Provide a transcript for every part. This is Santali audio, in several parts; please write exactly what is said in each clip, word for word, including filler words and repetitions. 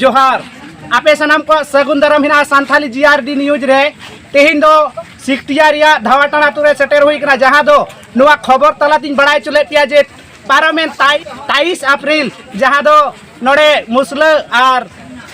ᱡᱚᱦᱟᱨ᱾ ᱟᱯᱮ ᱥᱟᱱᱟᱢ ᱠᱚᱣᱟᱜ ᱥᱟᱹᱜᱩᱱ ᱫᱟᱨᱟᱢ ᱦᱮᱱᱟᱜᱼᱟ ᱥᱟᱱᱛᱷᱟᱞᱤ ᱡᱤ ᱟᱨ ᱰᱤ ᱱᱤᱭᱩᱡᱽ ᱨᱮ᱾ ᱛᱮᱦᱮᱧ ᱫᱚ ᱥᱤᱠᱴᱤᱭᱟ ᱨᱮᱭᱟᱜ ᱫᱷᱟᱣᱟᱴᱟᱲ ᱟᱛᱳ ᱨᱮ ᱥᱮᱴᱮᱨ ᱦᱩᱭ ᱠᱟᱱᱟ, ᱡᱟᱦᱟᱸ ᱫᱚ ᱱᱚᱣᱟ ᱠᱷᱚᱵᱚᱨ ᱛᱟᱞᱟᱛᱤᱧ ᱵᱟᱲᱟᱭ ᱦᱚᱪᱚ ᱞᱮᱫ ᱯᱮᱭᱟ ᱡᱮ ᱯᱟᱨᱚᱢᱮᱱ ᱛᱟᱭ-, ᱛᱟᱭᱤᱥ ᱟᱯᱨᱤᱞ, ᱡᱟᱦᱟᱸ ᱫᱚ ᱱᱚᱰᱮ ᱢᱩᱥᱞᱟᱹ ᱟᱨ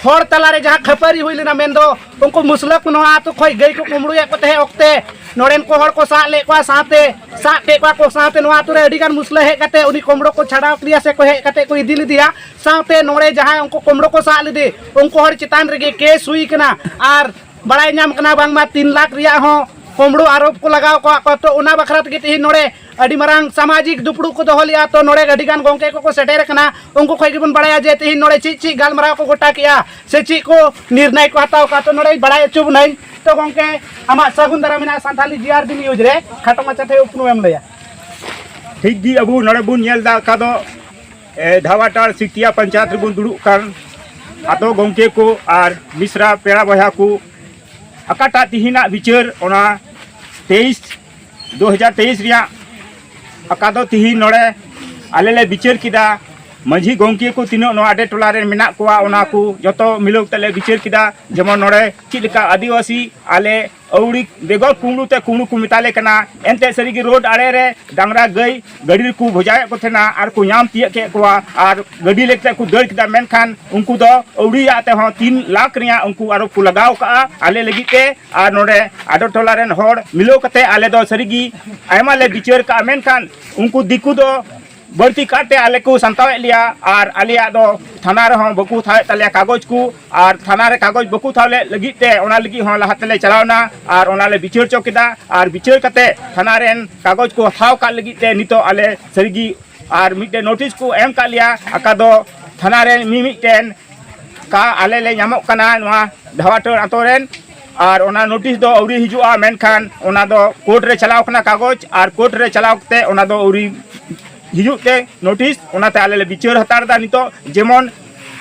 ᱦᱚᱲ ᱛᱟᱞᱟᱨᱮ ᱡᱟᱦᱟᱸ ᱠᱷᱟᱹᱯᱟᱹᱨᱤ ᱦᱩᱭ ᱞᱮᱱᱟ, ᱢᱮᱱᱫᱚ ᱩᱱᱠᱩ ᱢᱩᱥᱞᱟᱹ ᱠᱚ ᱱᱚᱣᱟ ᱟᱛᱳ ᱠᱷᱚᱱ ᱜᱟᱹᱭ ᱠᱚ ᱠᱩᱢᱵᱽᱲᱩᱭᱮᱫ ᱠᱚ ᱛᱟᱦᱮᱸ ᱚᱠᱛᱮ, ᱱᱚᱰᱮᱱ ᱠᱚ ᱦᱚᱲ ᱠᱚ ᱥᱟᱵ ᱞᱮᱫ ᱠᱚᱣᱟ, ᱥᱟᱶᱛᱮ ᱥᱟᱵ ᱠᱮᱫ ᱠᱚᱣᱟ ᱠᱚ, ᱥᱟᱶᱛᱮ ᱱᱚᱣᱟ ᱟᱛᱳ ᱨᱮ ᱟᱹᱰᱤ ᱜᱟᱱ ᱢᱩᱥᱞᱟᱹ ᱦᱮᱡ ᱠᱟᱛᱮ ᱩᱱᱤ ᱠᱩᱢᱵᱽᱲᱩ ᱠᱚ ᱪᱷᱟᱰᱟᱣ ᱠᱮᱫᱮᱭᱟ ᱥᱮ ᱠᱚ ᱦᱮᱡ ᱠᱟᱛᱮ ᱠᱚ ᱤᱫᱤ ᱞᱮᱫᱮᱭᱟ᱾ ᱥᱟᱶᱛᱮ ᱱᱚᱰᱮ ᱡᱟᱦᱟᱸᱭ ᱩᱱᱠᱩ ᱠᱩᱢᱵᱽᱲᱩ ᱠᱚ ᱥᱟᱵ ᱞᱮᱫᱮ, ᱩᱱᱠᱩ ᱦᱚᱲ ᱪᱮᱛᱟᱱ ᱨᱮᱜᱮ ᱠᱮᱥ ᱦᱩᱭ ᱠᱟᱱᱟ ᱟᱨ ᱵᱟᱲᱟᱭ ᱧᱟᱢ ᱠᱟᱱᱟ ᱵᱟᱝᱢᱟ ᱛᱤᱱ ᱞᱟᱠᱷ ᱨᱮᱭᱟᱜ ᱦᱚᱸ ᱠᱩᱢᱵᱽᱲᱩ ᱟᱨᱳᱯ ᱠᱚ ᱞᱟᱜᱟᱣ ᱠᱚᱣᱟ ᱠᱚ᱾ ᱛᱚ, ᱚᱱᱟ ᱵᱟᱠᱷᱨᱟ ᱛᱮᱜᱮ ᱛᱮᱦᱮᱧ ᱱᱚᱰᱮ ᱟᱹᱰᱤ ᱢᱟᱨᱟᱝ ᱥᱟᱢᱟᱡᱤᱠ ᱫᱩᱯᱲᱩᱵ ᱠᱚ ᱫᱚᱦᱚ ᱞᱮᱫᱼᱟ᱾ ᱛᱚ, ᱱᱚᱰᱮ ᱟᱹᱰᱤ ᱜᱟᱱ ᱜᱚᱢᱠᱮ ᱠᱚᱠᱚ ᱥᱮᱴᱮᱨ ᱟᱠᱟᱱᱟ, ᱩᱱᱠᱩ ᱠᱷᱚᱱ ᱜᱮᱵᱚᱱ ᱵᱟᱲᱟᱭᱟ ᱡᱮ ᱛᱮᱦᱮᱧ ᱱᱚᱰᱮ ᱪᱮᱫ ᱪᱮᱫ ᱜᱟᱞᱢᱟᱨᱟᱣ ᱠᱚ ᱜᱚᱴᱟ ᱠᱮᱜᱼᱟ ᱥᱮ ᱪᱮᱫ ᱠᱚ ᱱᱤᱨᱱᱟᱭ ᱠᱚ ᱦᱟᱛᱟᱣ ᱠᱟᱜᱼᱟ᱾ ᱛᱚ, ᱱᱚᱰᱮ ᱵᱟᱲᱟᱭ ᱦᱚᱪᱚ ᱵᱚᱱᱟᱹᱧ᱾ ᱛᱚ, ᱜᱚᱢᱠᱮ, ᱟᱢᱟᱜ ᱥᱟᱹᱜᱩᱱ ᱫᱟᱨᱟᱢ ᱢᱮᱱᱟᱜᱼᱟ ᱥᱟᱱᱛᱷᱟᱞᱤ ᱡᱤ ᱟᱨ ᱰᱤ ᱱᱤᱭᱩᱡᱽ ᱨᱮ, ᱠᱷᱟᱴᱚ ᱢᱟᱪᱷᱟ ᱛᱮ ᱩᱯᱨᱩᱢ ᱮᱢ ᱞᱟᱹᱭᱟ᱾ ᱴᱷᱤᱠ ᱜᱮ, ᱟᱵᱚ ᱱᱚᱰᱮ ᱵᱚᱱ ᱧᱮᱞ ᱮᱫᱟ, ᱚᱠᱟ ᱫᱚ, ᱮ, ᱫᱷᱟᱣᱟᱴᱟᱲ ᱥᱤᱠᱴᱤᱭᱟ ᱯᱚᱧᱪᱟᱭᱮᱛ ᱨᱮᱵᱚᱱ ᱫᱩᱲᱩᱵ ᱠᱟᱱ ᱟᱛᱳ ᱜᱚᱢᱠᱮ ᱠᱚ ᱟᱨ ᱢᱤᱥᱨᱟ ᱯᱮᱲᱟ ᱵᱚᱭᱦᱟ ᱠᱚ, ᱚᱠᱟᱴᱟᱜ ᱛᱤᱦᱤᱧᱟᱜ ᱵᱤᱪᱟᱹᱨ, ᱚᱱᱟ ᱛᱮᱭᱤᱥ ᱫᱩ ᱦᱟᱡᱟᱨ ᱛᱮᱭᱤᱥ ᱨᱮᱭᱟᱜ, ᱚᱠᱟ ᱫᱚ ᱛᱤᱦᱤᱧ ᱱᱚᱰᱮ ᱟᱞᱮ ᱞᱮ ᱵᱤᱪᱟᱹᱨ ᱠᱮᱫᱟ, ᱢᱟᱹᱡᱷᱤ ᱜᱚᱢᱠᱮ ᱠᱚ ᱛᱤᱱᱟᱹᱜ ᱱᱚᱣᱟ ᱟᱰᱮ ᱴᱚᱞᱟ ᱨᱮᱱ ᱢᱮᱱᱟᱜ ᱠᱚᱣᱟ, ᱚᱱᱟ ᱠᱚ ᱡᱚᱛᱚ ᱢᱤᱞᱟᱹᱣ ᱠᱟᱛᱮ ᱞᱮ ᱵᱤᱪᱟᱹᱨ ᱠᱮᱫᱟ᱾ ᱡᱮᱢᱚᱱ ᱱᱚᱰᱮ ᱪᱮᱫ ᱞᱮᱠᱟ ᱟᱹᱫᱤᱵᱟᱹᱥᱤ ᱟᱞᱮ ᱟᱹᱣᱲᱤ ᱵᱮᱜᱚᱨ ᱠᱩᱢᱵᱽᱲᱩ ᱛᱮ ᱠᱩᱢᱵᱽᱲᱩ ᱠᱚ ᱢᱮᱛᱟ ᱞᱮ ᱠᱟᱱᱟ᱾ ᱮᱱᱛᱮ ᱥᱟᱹᱨᱤᱜᱮ ᱨᱳᱰ ᱟᱲᱮ ᱨᱮ ᱰᱟᱝᱨᱟ ᱜᱟᱹᱭ ᱜᱟᱹᱰᱤ ᱨᱮᱠᱚ ᱵᱷᱚᱡᱟᱭᱮᱫ ᱠᱚ ᱛᱟᱦᱮᱱᱟ ᱟᱨ ᱠᱚ ᱧᱟᱢ ᱛᱤᱭᱟᱹᱜ ᱠᱮᱫ ᱠᱚᱣᱟ ᱟᱨ ᱜᱟᱹᱰᱤ ᱞᱮ ᱠᱟᱛᱮ ᱠᱚ ᱫᱟᱹᱲ ᱠᱮᱫᱟ, ᱢᱮᱱᱠᱷᱟᱱ ᱩᱱᱠᱩ ᱫᱚ ᱟᱹᱣᱲᱤᱭᱟᱜ ᱛᱮᱦᱚᱸ ᱛᱤᱱ ᱞᱟᱠᱷ ᱨᱮᱭᱟᱜ ᱩᱱᱠᱩ ᱟᱨᱚ ᱠᱚ ᱞᱟᱜᱟᱣ ᱠᱟᱜᱼᱟ ᱟᱞᱮ ᱞᱟᱹᱜᱤᱫ ᱛᱮ᱾ ᱟᱨ ᱱᱚᱰᱮ ᱟᱰᱚ ᱴᱚᱞᱟ ᱨᱮᱱ ᱦᱚᱲ ᱢᱤᱞᱟᱹᱣ ᱠᱟᱛᱮ ᱟᱞᱮ ᱫᱚ ᱥᱟᱹᱨᱤᱜᱮ ᱟᱭᱢᱟ ᱞᱮ ᱵᱤᱪᱟᱹᱨ ᱠᱟᱜᱼᱟ, ᱢᱮᱱᱠᱷᱟᱱ ᱩᱱᱠᱩ ᱫᱤᱠᱩ ᱫᱚ ᱵᱟᱹᱲᱛᱤ ᱠᱟᱨᱛᱮ ᱟᱞᱮ ᱠᱚ ᱥᱟᱱᱛᱟᱣᱮᱫ ᱞᱮᱭᱟ ᱟᱨ ᱟᱞᱮᱭᱟᱜ ᱫᱚ ᱛᱷᱟᱱᱟ ᱨᱮᱦᱚᱸ ᱵᱟᱠᱚ ᱦᱟᱛᱟᱣᱮᱫ ᱛᱟᱞᱮᱭᱟ ᱠᱟᱜᱚᱡᱽ ᱠᱚ᱾ ᱟᱨ ᱛᱷᱟᱱᱟ ᱨᱮ ᱠᱟᱜᱚᱡᱽ ᱵᱟᱠᱚ ᱦᱟᱛᱟᱣ ᱞᱮᱫ ᱞᱟᱹᱜᱤᱫ ᱛᱮ ᱚᱱᱟ ᱞᱟᱹᱜᱤᱫ ᱦᱚᱸ ᱞᱟᱦᱟ ᱛᱮᱞᱮ ᱪᱟᱞᱟᱣᱱᱟ ᱟᱨ ᱚᱱᱟ ᱞᱮ ᱵᱤᱪᱟᱹᱨ ᱦᱚᱪᱚ ᱠᱮᱫᱟ᱾ ᱟᱨ ᱵᱤᱪᱟᱹᱨ ᱠᱟᱛᱮ ᱛᱷᱟᱱᱟ ᱨᱮᱱ ᱠᱟᱜᱚᱡᱽ ᱠᱚ ᱦᱟᱛᱟᱣ ᱠᱟᱜ ᱞᱟᱹᱜᱤᱫ ᱛᱮ ᱱᱤᱛᱚᱜ ᱟᱞᱮ ᱥᱟᱹᱨᱤᱜᱮ ᱟᱨ ᱢᱤᱫᱴᱮᱱ ᱱᱳᱴᱤᱥ ᱠᱚ ᱮᱢ ᱠᱟᱜ ᱞᱮᱭᱟ, ᱚᱠᱟ ᱫᱚ ᱛᱷᱟᱱᱟ ᱨᱮᱱ ᱢᱤᱢᱤᱫᱴᱮᱱ ᱠᱟ ᱟᱞᱮ ᱞᱮ ᱧᱟᱢᱚᱜ ᱠᱟᱱᱟ ᱱᱚᱣᱟ ᱫᱷᱟᱣᱟᱴᱟᱹᱲ ᱟᱛᱳ ᱨᱮᱱ᱾ ᱟᱨ ᱚᱱᱟ ᱱᱳᱴᱤᱥ ᱫᱚ ᱟᱹᱣᱨᱤ ᱦᱤᱡᱩᱜᱼᱟ, ᱢᱮᱱᱠᱷᱟᱱ ᱚᱱᱟ ᱫᱚ ᱠᱳᱨᱴ ᱨᱮ ᱪᱟᱞᱟᱣ ᱠᱟᱱᱟ ᱠᱟᱜᱚᱡᱽ, ᱟᱨ ᱠᱳᱨᱴ ᱨᱮ ᱪᱟᱞᱟᱣ ᱠᱟᱛᱮ ᱚᱱᱟ ᱫᱚ ᱟᱹᱣᱨᱤ ᱦᱤᱡᱩᱜ ᱛᱮ ᱱᱳᱴᱤᱥ, ᱚᱱᱟᱛᱮ ᱟᱞᱮ ᱞᱮ ᱵᱤᱪᱟᱹᱨ ᱦᱟᱛᱟᱲ ᱮᱫᱟ ᱱᱤᱛᱚᱜ᱾ ᱡᱮᱢᱚᱱ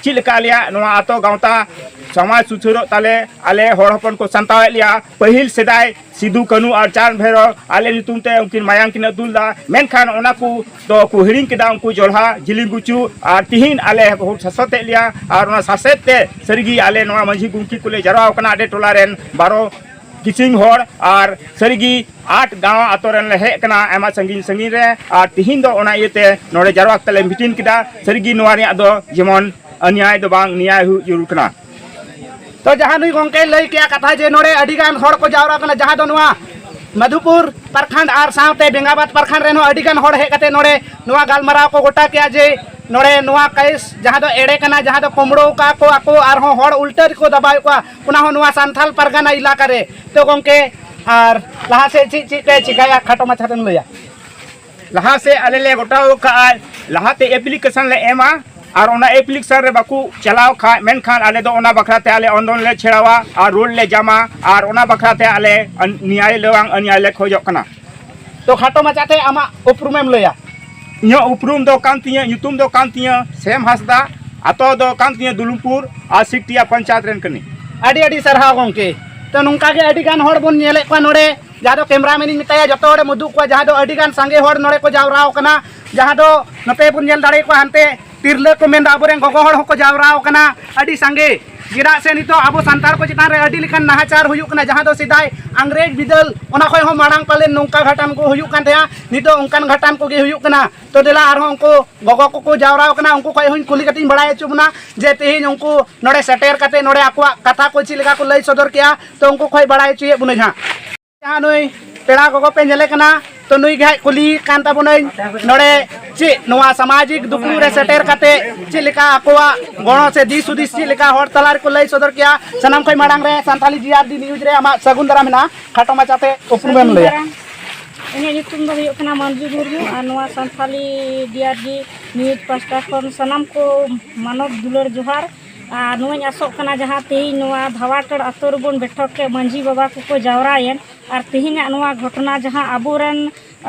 ᱪᱮᱫ ᱞᱮᱠᱟ ᱟᱞᱮᱭᱟᱜ ᱱᱚᱣᱟ ᱟᱛᱳ ᱜᱟᱶᱛᱟ ᱥᱚᱢᱟᱡᱽ ᱥᱩᱥᱟᱹᱨᱚᱜ ᱛᱟᱞᱮ, ᱟᱞᱮ ᱦᱚᱲ ᱦᱚᱯᱚᱱ ᱠᱚ ᱥᱟᱱᱛᱟᱣᱮᱫ ᱞᱮᱭᱟ᱾ ᱯᱟᱹᱦᱤᱞ ᱥᱮᱫᱟᱭ ᱥᱤᱫᱩ ᱠᱟᱹᱱᱩ ᱟᱨ ᱪᱟᱸᱫᱽ ᱵᱷᱟᱭᱨᱚ ᱟᱞᱮ ᱧᱩᱛᱩᱢ ᱛᱮ ᱩᱱᱠᱤᱱ ᱢᱟᱭᱟᱝ ᱠᱤᱱ ᱟᱹᱛᱩ ᱞᱮᱫᱟ, ᱢᱮᱱᱠᱷᱟᱱ ᱚᱱᱟ ᱠᱚ ᱫᱚ ᱠᱚ ᱦᱤᱲᱤᱧ ᱠᱮᱫᱟ ᱩᱱᱠᱩ ᱡᱚᱞᱦᱟ ᱡᱤᱞᱤᱧ ᱜᱩᱪᱩ᱾ ᱟᱨ ᱛᱤᱦᱤᱧ ᱟᱞᱮ ᱠᱚ ᱥᱟᱥᱮᱛᱮᱫ ᱞᱮᱭᱟ, ᱟᱨ ᱚᱱᱟ ᱥᱟᱥᱮᱛ ᱛᱮ ᱥᱟᱹᱨᱤᱜᱮ ᱟᱞᱮ ᱱᱚᱣᱟ ᱢᱟᱹᱡᱷᱤ ᱜᱚᱢᱠᱮ ᱠᱚᱞᱮ ᱡᱟᱨᱣᱟ ᱟᱠᱟᱱᱟ ᱟᱰᱮ ᱴᱚᱞᱟ ᱨᱮᱱ ᱵᱟᱨᱚ ᱠᱤᱥᱤᱢ ᱦᱚᱲ, ᱟᱨ ᱥᱟᱹᱨᱤᱜᱮ ᱟᱴ ᱜᱟᱶ ᱟᱛᱳ ᱨᱮᱱ ᱞᱮ ᱦᱮᱡ ᱟᱠᱟᱱᱟ ᱟᱭᱢᱟ ᱥᱟᱺᱜᱤᱧ ᱥᱟᱺᱜᱤᱧ ᱨᱮ᱾ ᱟᱨ ᱛᱤᱦᱤᱧ ᱫᱚ ᱚᱱᱟ ᱤᱭᱟᱹᱛᱮ ᱱᱚᱰᱮ ᱡᱟᱨᱣᱟ ᱠᱟᱛᱮ ᱞᱮ ᱢᱤᱴᱤᱝ ᱠᱮᱫᱟ᱾ ᱥᱟᱹᱨᱤᱜᱮ ᱱᱚᱣᱟ ᱨᱮᱭᱟᱜ ᱫᱚ ᱡᱮᱢᱚᱱ ᱚᱱᱭᱟᱭ ᱫᱚ ᱵᱟᱝ, ᱱᱮᱭᱟᱭ ᱦᱩᱭᱩᱜ ᱡᱟᱹᱨᱩᱲ ᱠᱟᱱᱟ᱾ ᱛᱚ ᱡᱟᱦᱟᱸ ᱱᱩᱭ ᱜᱚᱢᱠᱮᱭ ᱞᱟᱹᱭ ᱠᱮᱜᱼᱟ ᱠᱟᱛᱷᱟ ᱡᱮ ᱱᱚᱰᱮ ᱟᱹᱰᱤ ᱜᱟᱱ ᱦᱚᱲ ᱠᱚ ᱡᱟᱣᱨᱟ ᱠᱟᱱᱟ, ᱡᱟᱦᱟᱸ ᱫᱚ ᱱᱚᱣᱟ ᱢᱟᱫᱷᱩᱯᱩᱨ ᱯᱨᱚᱠᱷᱚᱸᱰ ᱟᱨ ᱥᱟᱶᱛᱮ ᱵᱮᱸᱜᱟᱵᱟᱫ ᱯᱨᱚᱠᱷᱚᱸᱰ ᱨᱮᱱ ᱦᱚᱸ ᱟᱹᱰᱤ ᱜᱟᱱ ᱦᱚᱲ ᱦᱮᱡ ᱠᱟᱛᱮ ᱱᱚᱰᱮ ᱱᱚᱣᱟ ᱜᱟᱞᱢᱟᱨᱟᱣ ᱠᱚ ᱜᱚᱴᱟ ᱠᱮᱜᱼᱟ ᱡᱮ ᱱᱚᱰᱮ ᱱᱚᱣᱟ ᱠᱮᱥ ᱡᱟᱦᱟᱸ ᱫᱚ ᱮᱲᱮ ᱠᱟᱱᱟ, ᱡᱟᱦᱟᱸ ᱫᱚ ᱠᱩᱢᱲᱩ ᱠᱟᱜᱼᱟ ᱠᱚ ᱟᱠᱚ, ᱟᱨᱦᱚᱸ ᱦᱚᱲ ᱩᱞᱴᱟᱹ ᱨᱮᱠᱚ ᱫᱟᱵᱟᱣᱮᱫ ᱠᱚᱣᱟ, ᱚᱱᱟ ᱦᱚᱸ ᱱᱚᱣᱟ ᱥᱟᱱᱛᱷᱟᱞ ᱯᱟᱨᱜᱟᱱᱟ ᱮᱞᱟᱠᱟ ᱨᱮ᱾ ᱛᱚ ᱜᱚᱢᱠᱮ, ᱟᱨ ᱞᱟᱦᱟ ᱥᱮᱫ ᱪᱮᱫ ᱪᱮᱫ ᱯᱮ ᱪᱤᱠᱟᱹᱭᱟ, ᱠᱷᱟᱴᱚ ᱢᱟᱪᱷᱟ ᱛᱮᱢ ᱞᱟᱹᱭᱟ? ᱞᱟᱦᱟ ᱥᱮᱫ ᱟᱞᱮ ᱞᱮ ᱜᱚᱴᱟ ᱟᱠᱟᱫᱼᱟ, ᱞᱟᱦᱟᱛᱮ ᱮᱯᱞᱤᱠᱮᱥᱚᱱ ᱞᱮ ᱮᱢᱟ, ᱟᱨ ᱚᱱᱟ ᱮᱯᱞᱤᱠᱮᱥᱚᱱ ᱨᱮ ᱵᱟᱠᱚ ᱪᱟᱞᱟᱣ ᱠᱷᱟᱡ, ᱢᱮᱱᱠᱷᱟᱱ ᱟᱞᱮ ᱫᱚ ᱚᱱᱟ ᱵᱟᱠᱷᱨᱟ ᱛᱮ ᱟᱞᱮ ᱟᱱᱫᱳᱞᱚᱱ ᱞᱮ ᱪᱷᱮᱲᱟᱣᱟ ᱟᱨ ᱨᱳᱰ ᱞᱮ ᱡᱟᱢᱟ, ᱟᱨ ᱚᱱᱟ ᱵᱟᱠᱷᱨᱟ ᱛᱮ ᱟᱞᱮ ᱱᱮᱭᱟᱭ ᱞᱮ ᱵᱟᱝ ᱚᱱᱭᱟᱭ ᱞᱮ ᱠᱷᱚᱡᱚᱜ ᱠᱟᱱᱟ᱾ ᱛᱚ ᱠᱷᱟᱴᱚ ᱢᱟᱪᱷᱟ ᱛᱮ ᱟᱢᱟᱜ ᱩᱯᱨᱩᱢᱮᱢ ᱞᱟᱹᱭᱟ? ᱤᱧᱟᱹᱜ ᱩᱯᱨᱩᱢ ᱫᱚ ᱠᱟᱱ ᱛᱤᱧᱟᱹ, ᱧᱩᱛᱩᱢ ᱫᱚ ᱠᱟᱱ ᱛᱤᱧᱟᱹ ᱥᱮᱢ ᱦᱟᱸᱥᱫᱟ, ᱟᱛᱳ ᱫᱚ ᱠᱟᱱ ᱛᱤᱧᱟᱹ ᱫᱩᱞᱩᱢᱯᱩᱨ ᱟᱨ ᱥᱤᱠᱴᱤᱭᱟ ᱯᱚᱧᱪᱟᱭᱮᱛ ᱨᱮᱱ ᱠᱟᱹᱱᱟᱹᱧ᱾ ᱟᱹᱰᱤ ᱟᱹᱰᱤ ᱥᱟᱨᱦᱟᱣ ᱜᱚᱢᱠᱮ᱾ ᱛᱚ ᱱᱚᱝᱠᱟ ᱜᱮ ᱟᱹᱰᱤ ᱜᱟᱱ ᱦᱚᱲ ᱵᱚᱱ ᱧᱮᱞᱮᱫ ᱠᱚᱣᱟ ᱱᱚᱰᱮ, ᱡᱟᱦᱟᱸ ᱫᱚ ᱠᱮᱢᱨᱟᱢᱮᱱ ᱤᱧ ᱢᱮᱛᱟᱭᱟ, ᱡᱚᱛᱚ ᱦᱚᱲᱮᱢ ᱩᱫᱩᱜ ᱠᱚᱣᱟ, ᱡᱟᱦᱟᱸ ᱫᱚ ᱟᱹᱰᱤ ᱜᱟᱱ ᱥᱟᱸᱜᱮ ᱦᱚᱲ ᱱᱚᱰᱮ ᱠᱚ ᱡᱟᱣᱨᱟ ᱟᱠᱟᱱᱟ᱾ ᱡᱟᱦᱟᱸ ᱫᱚ ᱱᱚᱛᱮ ᱵᱚᱱ ᱧᱮᱞ ᱫᱟᱲᱮ ᱠᱚᱣᱟ, ᱦᱟᱱᱛᱮ ᱛᱤᱨᱞᱟᱹ ᱠᱚ ᱢᱮᱱᱫᱟ, ᱟᱵᱚᱨᱮᱱ ᱜᱚᱜᱚ ᱦᱚᱲ ᱦᱚᱸᱠᱚ ᱡᱟᱣᱨᱟ ᱟᱠᱟᱱᱟ ᱟᱹᱰᱤ ᱥᱟᱸᱜᱮ᱾ ᱪᱮᱫᱟᱜ ᱥᱮ ᱱᱤᱛᱚᱜ ᱟᱵᱚ ᱥᱟᱱᱛᱟᱲ ᱠᱚ ᱪᱮᱛᱟᱱ ᱨᱮ ᱟᱹᱰᱤ ᱞᱮᱠᱟᱱ ᱱᱟᱦᱟᱪᱟᱨ ᱦᱩᱭᱩᱜ ᱠᱟᱱᱟ, ᱡᱟᱦᱟᱸ ᱫᱚ ᱥᱮᱫᱟᱭ ᱤᱝᱨᱮᱡᱽ ᱵᱤᱫᱟᱹᱞ ᱚᱱᱟ ᱠᱷᱚᱱ ᱦᱚᱸ ᱢᱟᱲᱟᱝ ᱯᱟᱞᱮᱱ ᱱᱚᱝᱠᱟ ᱜᱷᱟᱴᱟᱱ ᱠᱚ ᱦᱩᱭᱩᱜ ᱠᱟᱱ ᱛᱟᱦᱮᱸᱜᱼᱟ, ᱱᱤᱛᱚᱜ ᱚᱱᱠᱟᱱ ᱜᱷᱟᱴᱟᱱ ᱠᱚᱜᱮ ᱦᱩᱭᱩᱜ ᱠᱟᱱᱟ᱾ ᱛᱚ ᱫᱮᱞᱟ ᱟᱨᱦᱚᱸ ᱩᱱᱠᱩ ᱜᱚᱜᱚ ᱠᱚᱠᱚ ᱡᱟᱣᱨᱟ ᱟᱠᱟᱱᱟ, ᱩᱱᱠᱩ ᱠᱷᱚᱱ ᱦᱚᱸᱧ ᱠᱩᱞᱤ ᱠᱟᱛᱮ ᱤᱧ ᱵᱟᱲᱟᱭ ᱦᱚᱪᱚ ᱵᱚᱱᱟ ᱡᱮ ᱛᱮᱦᱮᱧ ᱩᱱᱠᱩ ᱱᱚᱰᱮ ᱥᱮᱴᱮᱨ ᱠᱟᱛᱮ ᱱᱚᱰᱮ ᱟᱠᱚᱣᱟᱜ ᱠᱟᱛᱷᱟ ᱠᱚ ᱪᱮᱫ ᱞᱮᱠᱟ ᱠᱚ ᱞᱟᱹᱭ ᱥᱚᱫᱚᱨ ᱠᱮᱜᱼᱟ᱾ ᱛᱚ ᱩᱱᱠᱩ ᱠᱷᱚᱱ ᱵᱟᱲᱟᱭ ᱦᱚᱪᱚᱭᱮᱫ ᱵᱚᱱᱟᱹᱧ ᱦᱟᱸᱜ᱾ ᱡᱟᱦᱟᱸ ᱱᱩᱭ ᱯᱮᱲᱟ ᱜᱚᱜᱚ ᱯᱮ ᱧᱮᱞᱮ ᱠᱟᱱᱟ, ᱛᱚ ᱱᱩᱭ ᱜᱮ ᱦᱟᱸᱜ ᱠᱩᱞᱤ ᱠᱟᱱ ᱛᱟᱵᱚᱱᱟᱹᱧ, ᱱᱚᱰᱮ ᱪᱮᱫ ᱱᱚᱣᱟ ᱥᱟᱢᱟᱡᱤᱠ ᱫᱩᱯᱲᱩᱵ ᱨᱮ ᱥᱮᱴᱮᱨ ᱠᱟᱛᱮ ᱪᱮᱫ ᱞᱮᱠᱟ ᱟᱠᱚᱣᱟᱜ ᱜᱚᱲᱚ ᱥᱮ ᱫᱤᱥ ᱦᱩᱫᱤᱥ ᱪᱮᱫ ᱞᱮᱠᱟ ᱦᱚᱲ ᱛᱟᱞᱟ ᱨᱮᱠᱚ ᱞᱟᱹᱭ ᱥᱚᱫᱚᱨ ᱠᱮᱜᱼᱟ᱾ ᱥᱟᱱᱟᱢ ᱠᱷᱚᱱ ᱢᱟᱲᱟᱝ ᱨᱮ ᱥᱟᱱᱛᱟᱞᱤ ᱡᱤ ᱟᱨ ᱰᱤ ᱱᱤᱭᱩᱡᱽ ᱨᱮ ᱟᱢᱟᱜ ᱥᱟᱹᱜᱩᱱ ᱫᱟᱨᱟᱢ ᱢᱮᱱᱟᱜᱼᱟ, ᱠᱷᱟᱴᱚ ᱢᱟᱪᱷᱟᱛᱮ ᱩᱯᱨᱩᱢᱮᱢ ᱞᱟᱹᱭᱟ᱾ ᱤᱧᱟᱹᱜ ᱧᱩᱛᱩᱢ ᱫᱚ ᱦᱩᱭᱩᱜ ᱠᱟᱱᱟ ᱢᱟᱱᱡᱩ ᱢᱩᱨᱢᱩ ᱟᱨ ᱱᱚᱣᱟ ᱥᱟᱱᱛᱷᱟᱞᱤ ᱰᱤ ᱟᱨ ᱡᱤ ᱱᱤᱭᱩᱡᱽ ᱯᱟᱥᱴᱟ ᱠᱷᱚᱱ ᱥᱟᱱᱟᱢ ᱠᱚ ᱢᱟᱱᱚᱛ ᱫᱩᱞᱟᱹᱲ ᱡᱚᱦᱟᱨ᱾ ᱟᱨ ᱱᱚᱣᱟᱧ ᱟᱥᱚᱜ ᱠᱟᱱᱟ ᱡᱟᱦᱟᱸ ᱛᱮᱦᱮᱧ ᱱᱚᱣᱟ ᱫᱷᱟᱣᱟᱴᱟᱹᱲ ᱟᱛᱳ ᱨᱮᱵᱚᱱ ᱵᱮᱴᱷᱚᱠ ᱠᱮᱫ ᱢᱟᱹᱡᱷᱤ ᱵᱟᱵᱟ ᱠᱚᱠᱚ ᱡᱟᱣᱨᱟᱭᱮᱱ, ᱟᱨ ᱛᱮᱦᱮᱧᱟᱜ ᱱᱚᱣᱟ ᱜᱷᱚᱴᱚᱱᱟ ᱡᱟᱦᱟᱸ ᱟᱵᱚᱨᱮᱱ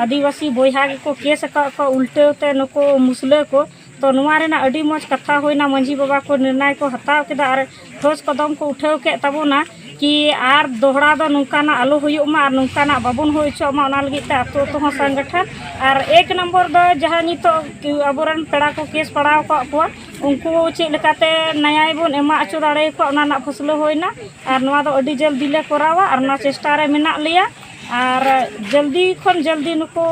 ᱟᱹᱫᱤᱵᱟᱹᱥᱤ ᱵᱚᱭᱦᱟ ᱜᱮᱠᱚ ᱠᱮᱥ ᱟᱠᱟᱫ ᱠᱚᱣᱟ ᱩᱞᱴᱟᱹᱣ ᱛᱮ ᱱᱩᱠᱩ ᱢᱩᱥᱞᱟᱹ ᱠᱚ, ᱛᱚ ᱱᱚᱣᱟ ᱨᱮᱱᱟᱜ ᱟᱹᱰᱤ ᱢᱚᱡᱽ ᱠᱟᱛᱷᱟ ᱦᱩᱭᱱᱟ, ᱢᱟᱹᱡᱷᱤ ᱵᱟᱵᱟ ᱠᱚ ᱱᱤᱨᱱᱟᱭ ᱠᱚ ᱦᱟᱛᱟᱣ ᱠᱮᱫᱟ ᱟᱨ ᱴᱷᱳᱥ ᱠᱚᱫᱚᱢ ᱠᱚ ᱩᱴᱷᱟᱹᱣ ᱠᱮᱫ ᱛᱟᱵᱚᱱᱟ ᱠᱤ ᱟᱨ ᱫᱚᱦᱲᱟ ᱫᱚ ᱱᱚᱝᱠᱟᱱᱟᱜ ᱟᱞᱚ ᱦᱩᱭᱩᱜ ᱢᱟ ᱟᱨ ᱱᱚᱝᱠᱟᱱᱟᱜ ᱵᱟᱵᱚᱱ ᱦᱩᱭ ᱦᱚᱪᱚᱣᱟᱜ ᱢᱟ, ᱚᱱᱟ ᱞᱟᱹᱜᱤᱫ ᱛᱮ ᱟᱹᱛᱩ ᱟᱹᱛᱩ ᱦᱚᱸ ᱥᱚᱝᱜᱚᱴᱷᱚᱱ᱾ ᱟᱨ ᱮᱠ ᱱᱚᱢᱵᱚᱨ ᱫᱚ ᱡᱟᱦᱟᱸ ᱱᱤᱛᱚᱜ ᱟᱵᱚᱨᱮᱱ ᱯᱮᱲᱟ ᱠᱚ ᱠᱮᱥ ᱯᱟᱲᱟᱣ ᱟᱠᱟᱫ ᱠᱚᱣᱟ, ᱩᱱᱠᱩ ᱪᱮᱫ ᱞᱮᱠᱟᱛᱮ ᱱᱟᱭᱟᱭ ᱵᱚᱱ ᱮᱢᱟ ᱦᱚᱪᱚ ᱫᱟᱲᱮᱭᱟᱠᱚᱣᱟ, ᱚᱱᱟ ᱨᱮᱱᱟᱜ ᱯᱷᱟᱹᱥᱞᱟᱹ ᱦᱩᱭᱱᱟ᱾ ᱟᱨ ᱱᱚᱣᱟ ᱫᱚ ᱟᱹᱰᱤ ᱡᱚᱞᱫᱤ ᱞᱮ ᱠᱚᱨᱟᱣᱟ ᱟᱨ ᱚᱱᱟ ᱪᱮᱥᱴᱟ ᱨᱮ ᱢᱮᱱᱟᱜ ᱞᱮᱭᱟ᱾ ᱟᱨ ᱡᱚᱞᱫᱤ ᱠᱷᱚᱱ ᱡᱚᱞᱫᱤ ᱱᱩᱠᱩ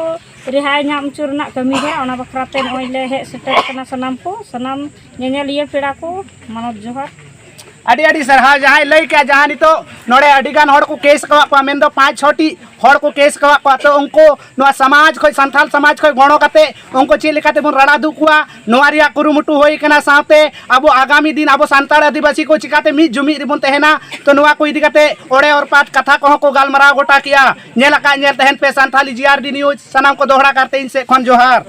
ᱨᱮᱦᱟᱭ ᱧᱟᱢ ᱦᱚᱪᱚ ᱨᱮᱱᱟᱜ ᱠᱟᱹᱢᱤ ᱦᱚᱨᱟ, ᱚᱱᱟ ᱵᱟᱠᱷᱨᱟ ᱛᱮ ᱱᱚᱜᱼᱚᱭ ᱞᱮ ᱦᱮᱡ ᱥᱮᱴᱮᱨ ᱠᱟᱱᱟ᱾ ᱥᱟᱱᱟᱢ ᱠᱚ, ᱥᱟᱱᱟᱢ ᱧᱮᱧᱮᱞᱤᱭᱟᱹ ᱯᱮᱲᱟ ᱠᱚ, ᱢᱟᱱᱚᱛ ᱡᱚᱦᱟᱨ᱾ ᱟᱹᱰᱤ ᱟᱹᱰᱤ ᱥᱟᱨᱦᱟᱣ᱾ ᱡᱟᱦᱟᱸᱭ ᱞᱟᱹᱭ ᱠᱮᱜᱼᱟ, ᱡᱟᱦᱟᱸ ᱱᱤᱛᱚᱜ ᱱᱚᱰᱮ ᱟᱹᱰᱤ ᱜᱟᱱ ᱦᱚᱲ ᱠᱚ ᱠᱮᱥ ᱟᱠᱟᱫ ᱠᱚᱣᱟ, ᱢᱮᱱᱫᱚ ᱯᱟᱸᱪ ᱪᱷᱚᱴᱤ ᱦᱚᱲ ᱠᱚ ᱠᱮᱥ ᱟᱠᱟᱫ ᱠᱚᱣᱟ, ᱛᱚ ᱩᱱᱠᱩ ᱱᱚᱣᱟ ᱥᱚᱢᱟᱡᱽ ᱠᱷᱚᱱ, ᱥᱟᱱᱛᱟᱲ ᱥᱚᱢᱟᱡᱽ ᱠᱷᱚᱱ ᱜᱚᱲᱚ ᱠᱟᱛᱮ ᱩᱱᱠᱩ ᱪᱮᱫ ᱞᱮᱠᱟᱛᱮ ᱵᱚᱱ ᱨᱟᱲᱟ ᱫᱩᱜ ᱠᱚᱣᱟ, ᱱᱚᱣᱟ ᱨᱮᱭᱟᱜ ᱠᱩᱨᱩᱢᱩᱴᱩ ᱦᱩᱭ ᱠᱟᱱᱟ᱾ ᱥᱟᱶᱛᱮ ᱟᱵᱚ ᱟᱜᱟᱢᱤ ᱫᱤᱱ ᱟᱵᱚ ᱥᱟᱱᱛᱟᱲ ᱟᱹᱫᱤᱵᱟᱹᱥᱤ ᱠᱚ ᱪᱤᱠᱟᱛᱮ ᱢᱤᱫ ᱡᱩᱢᱤᱫ ᱨᱮᱵᱚᱱ ᱛᱟᱦᱮᱱᱟ, ᱛᱚ ᱱᱚᱣᱟ ᱠᱚ ᱤᱫᱤ ᱠᱟᱛᱮ ᱚᱲᱮ ᱚᱨᱯᱟᱛ ᱠᱟᱛᱷᱟ ᱠᱚᱦᱚᱸ ᱠᱚ ᱜᱟᱞᱢᱟᱨᱟᱣ ᱜᱚᱴᱟ ᱠᱮᱜᱼᱟ᱾ ᱧᱮᱞ ᱟᱠᱟᱫ ᱧᱮᱞ ᱛᱟᱦᱮᱱ ᱯᱮ ᱥᱟᱱᱛᱷᱟᱞᱤ ᱡᱤ ᱟᱨ ᱰᱤ ᱱᱤᱭᱩᱡᱽ᱾ ᱥᱟᱱᱟᱢ ᱠᱚ ᱫᱚᱦᱲᱟ ᱠᱟᱨᱛᱮ ᱤᱧ ᱥᱮᱫ ᱠᱷᱚᱱ ᱡᱚᱦᱟᱨ᱾